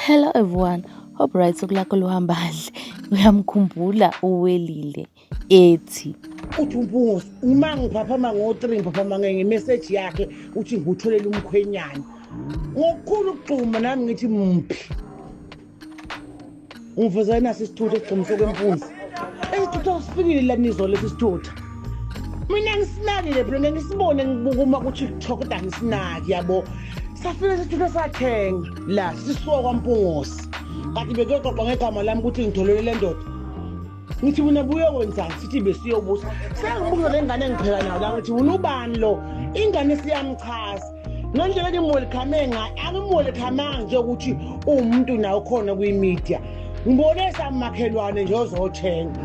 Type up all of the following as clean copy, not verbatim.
Hello everyone, hope right usuku lakho luhamba kahle. Uyamkhumbula uWelile ethi uthi uMpungose uma ngiphaphama ngo-three ngiphaphama ngemeseji yakhe uthi ngikutholele umkhwenyana ngokukhulu ukugxuma nami ngithi muphi Ungivezela naso isithutha esigxumisa okwempunzi. Isithutha sifikile la nizo lesi sithutha. Mina ngisinakile phela ngeke ngisibone ngibuka uma ku-TikTok kodwa ngisinaki yabo. Safika isithutha sathenga la sisuka kwaMpungose. Kanti bekuyoxoxa ngegama lami ukuthi ngitholele le ndoda. Ngithi mina buyokwenzani sithi besiyobusa. Sengibuza le ngane engipheka nayo la ngithi wena ubani lo? Ingane siyamchaza. Ngendlela engimwelcome ngayo angimwelcomanga nje ukuthi uwumuntu nawe khona kwi-media. Ngibone samakhelwane nje ozothenga.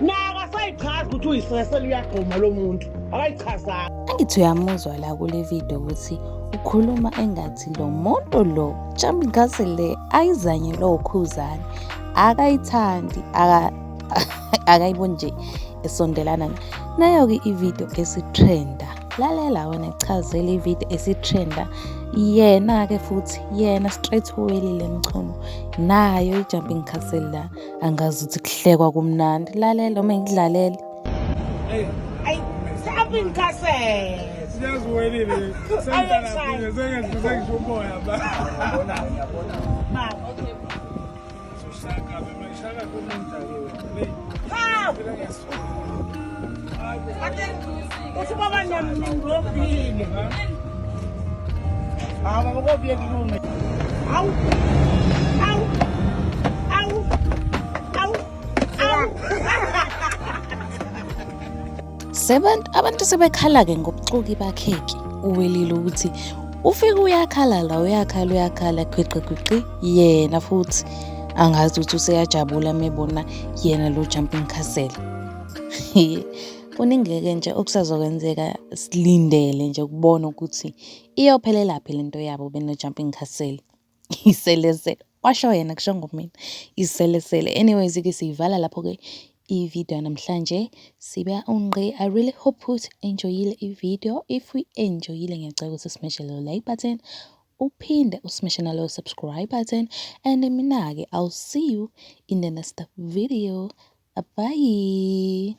Naye akasayichazi ukuthi uyisesele uyagquma lo muntu. Akayichazanga. Angithi uyamuzwa la kule video ukuthi ukhuluma engathi lo muntu lo jumping castle le ayizanye lo khuzane akayithandi akayiboni nje esondelana nayo-ke ividiyo esitrenda lalela wena chazela ividiyo esitrenda yena-ke futhi yena straight uwelile mchunu nayo i-jumping castle la angazi ukuthi kuhlekwa kumnandi lalela uma ngidlalele Ay, jumping castle. Siyaziwelile. Sengidlala sengisho umoya ba. Baba. Uthi baba ngiyamngobile. Hawu baba kobuye kulunge. Hawu. Hawu. Hawu. Hawu. Hawu. Sebantu abantu sebekhala-ke ngobuxoki bakhe-ke uWelile ukuthi ufike uyakhala la uyakhala uyakhala gwiqi gwiqi yena futhi angazi ukuthi useyajabula mebona yena lo jumping castle. Kuningi-ke nje okusazokwenzeka silindele nje ukubona ukuthi iyophelelaphi lento yabo beno-jumping castle. Iselesele washo yena kusho ngomina iselesele. Anyways-ke siyivala lapho-ke i-video namhlanje sibe ungqi. I really hope ukuthi enjoyile i-video. If we enjoyile ngiyacela ukuthi smeshe lo like button uphinde usmeshe nalo subscribe button and mina-ke I'll see you in the next video. Bye.